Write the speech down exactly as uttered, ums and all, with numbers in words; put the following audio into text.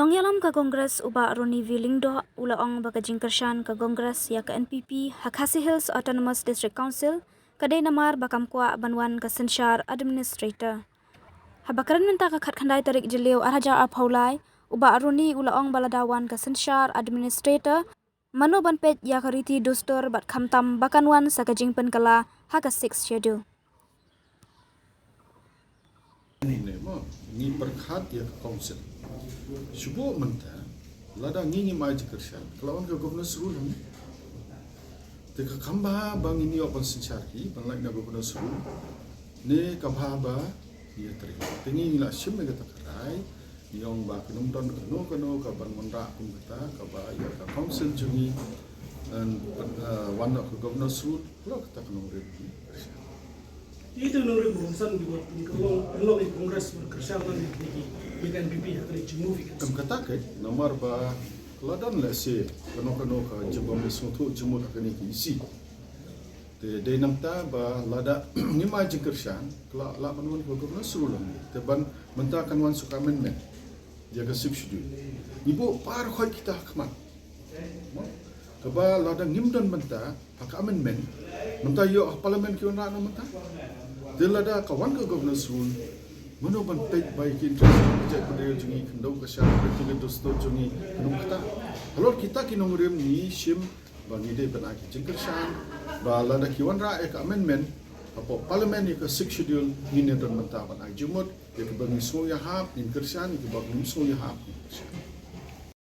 Nongïalam ka Congress u Bah Ronnie V Lyngdoh u la ong ba ka jingkyrshan ka Congress ïa ka N P P ha Khasi Hills Autonomous District Council ka dei namar ba kam kwah ban wan ka synshar administrator. Haba kren mynta ka khatkhyndai tarik Jylliew arhajar arphew lai, u Bah Ronnie u la ong ba lada wan ka synshar administrator, mano ban peit ïa ka riti dustur bad khamtam ba kan wan sa ka jingpynkylla ha ka Sixth Schedule. Ne mo, ngi pyrkhat ïa ka council. Shu buh mynta, lada ngi ngim ai jingkyrshan, ka la wan ka governor's rule hangne. Te ka kam bha ba ngin ïoh ban synshar hi, ban lait na governor's rule. Ne ka bha ba ngi ïatrei. Te ngi la shim ïa kata ka rai, ngi ong ba kan ym don kano kano ka ban wanrah kum kata, kaba ïa ka council jong ngi, wan na ka governor's rule, la kata ka nongrim hi. Ito nong rim bungsan di wat ni ka long long i Congress wan kyrshan na ni ki ni kan N P P ha kane jingmove i kan. Kam kata ke namar ba la don lehse kano kano ka jingmove sngewthuh jingmut ha kane ki isi. Te dei nangta ba lada ngim ai jingkyrshan ka la la ban wan ka governor's rule lang. Te ban mynta kan wan sa ka amendment ïa ka Sixth Schedule. Ngi buh par khoi kita ha khmat. Kaba lada ngim don mynta ha ka amendment, mynta ïoh ha parliament ki wanrah noh mynta. Te lada ka wan ka governor's rule, mano ban peit ba ïa ki interest ka jaitbynriew jong ngi, khyndew ka shyiap, ka riti ka dustur jong ngi, khyndew kata. Halor kita ki nongrim ngi shim ba ngi dei ban ai ki jingkyrshan ba lada ki wanrah ïa ka amendment hapoh parliament ïa ka Sixth Schedule, ngin ïa don bynta ban ai jingmut. Ïa kiba ngi sngew ïahap ngin kyrshan, ïa kiba ngim sngew ïahap ngin kyrshan.